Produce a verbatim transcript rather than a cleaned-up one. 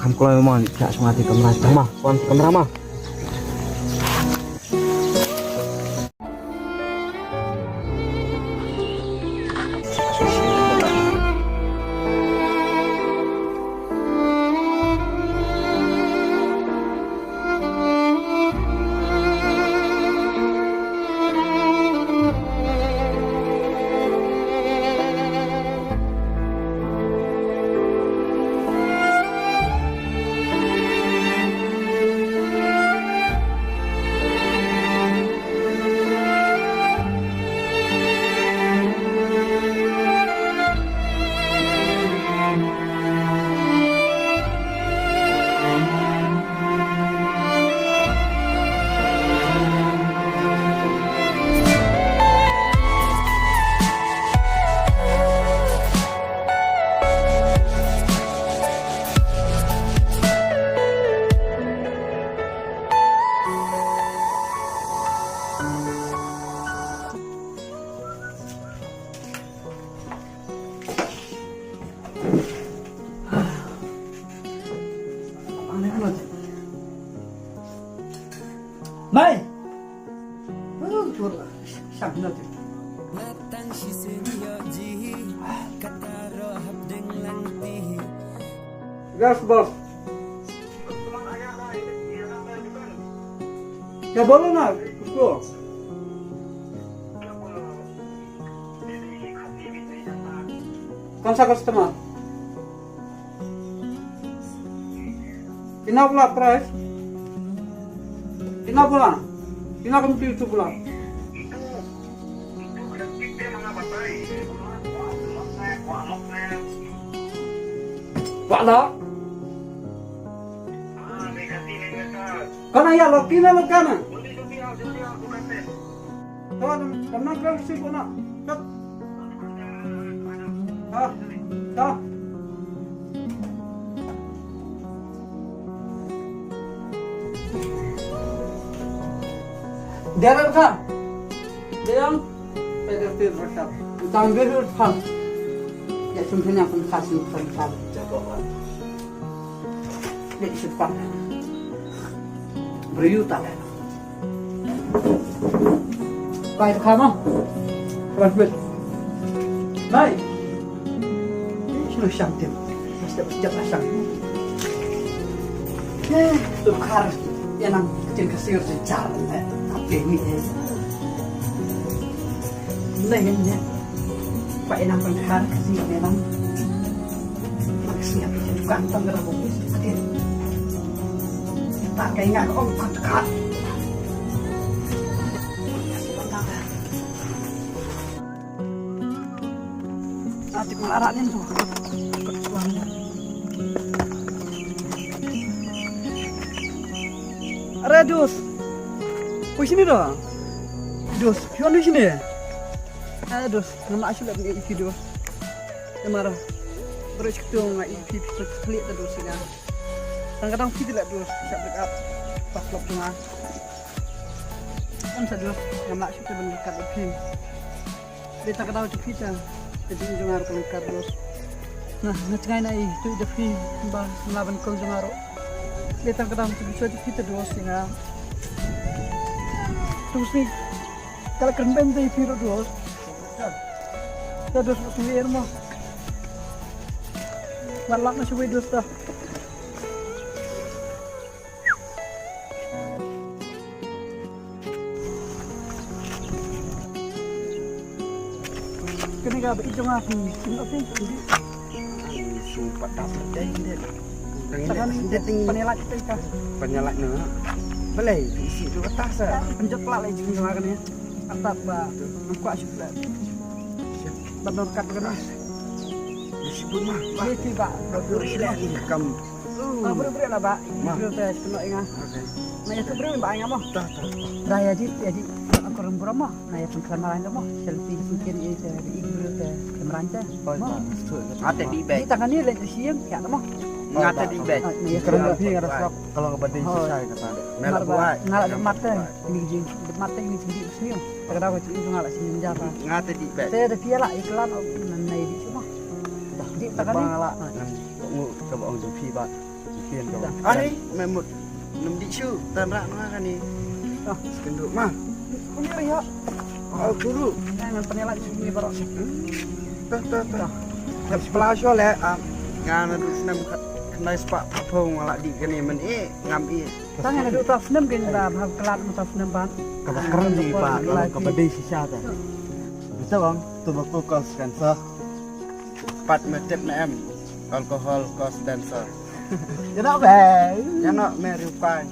Kam kloi mo, ka shong ti kamra, ma. Wan kamra ma. Mai. Yes, boss. Ya, bolo na, usko. Kaun sa customer? Ina bola price? Ina bola? Ina kam tu tu bola? Bola? Kana ya lo kina lo kana? Tama, tama, tama, tama, tama, tama. Ah, ah. Dia ada tak? Dia yang? Saya dah tidur tak? Tang dia dulu tak? Ya, sempena pun kasih pun tak. Dei shi pat. Briew ta leh. Bai ta kham ah. Bai pit. Bai. Shano shang tim. Mas jap jap shang. Eh, tu khar. Ïa nang ktien Khasi jynjar ne. Tapi ni eh. Nai ngan ïa. Ba ïa nang pynkhar Khasi ïa nang. Khasi ïa phi tukang tang kata bok. Ktien. Ta kai nga ong pat ka. Atik mal arak nin tu. Are dos. Poi shini do. Dos. Phi wan poi shini. Are dos. Namar shu leh phi dos. Namar. Bro shiktu nga i phi phi phi ta dos ina. Tang ka dang phi ta leh dos. Shap leh ap. Pak lok nga. Kan sa dos. Namar shiktu ban kat phi. Dei ta ka daw jong phi ta, ka jingim jong nga ruh ka lyngkar dos. Na, nga jngai na i, tu i da phi, ba, nga ban kol jong nga ruh. Dei ta ka daw jong phi, jong phi ta dos, i nga. Tu si, ka la kren ben dei phi ruh dos. Ta dos ruh sngewbha mo. Wat lap na shuwei dos ta. Kane ka ba i jong nga phi, phi noh phi, phi. Su pat dap dei dei. Tang ini dei ting. Pynïaid te ka. Pynïaid na. Balei phi isi tu atas ah. Pynjot pla lei jong nga kane. Antap ba. Nang kwah shu pla. Ban don kat kane. Isi pun mah. Phi phi ba. Puri lei ni kam. Ah, beri beri lah ba. Ma. Beri te kena ingat. Okay. Na ïa tu beri ba ingat mo. Tah tah. Dah ïa ji ïa ji. Aku rem beri mo. Na ïa pun kelamaran mo. Selfie singkin ïa te i beri te kelamaran te. Oh, mo. Ate di bek. Di tangan ni lek siang ya mo. Ngata di bek. Kerana phi ada sebab kalau ngebanding sesai kata. Mel buat. Ngala de mata. Ini ji de mata ini sendiri senyum. Terkadang itu ngala senyum japa. Ngata di bek. Saya ada pia lah iklan na na di semua. Dah di tangan ni. Ngala. Ngan ngu coba ong jong phi ba. Ani, me mut. Nam di chu, tan ra na kani. Ah, skendu ma. Kuni ri ha. Oh, guru. Ngan pynlait sini baroh. Tah, tah, tah. Pla sho le, ah. Ngan adu snem khnai spa phung la di kani men e, ngam e. Tang ngan adu tah snem gen ba, ba kelat tah snem ban. Kaba keren di pa, kaba dei shisha ta. Bisa bang, tobacco cause cancer. Pat me tip me em, alcohol cause dancer. Ïa noh bang. Ïa noh me riu pai.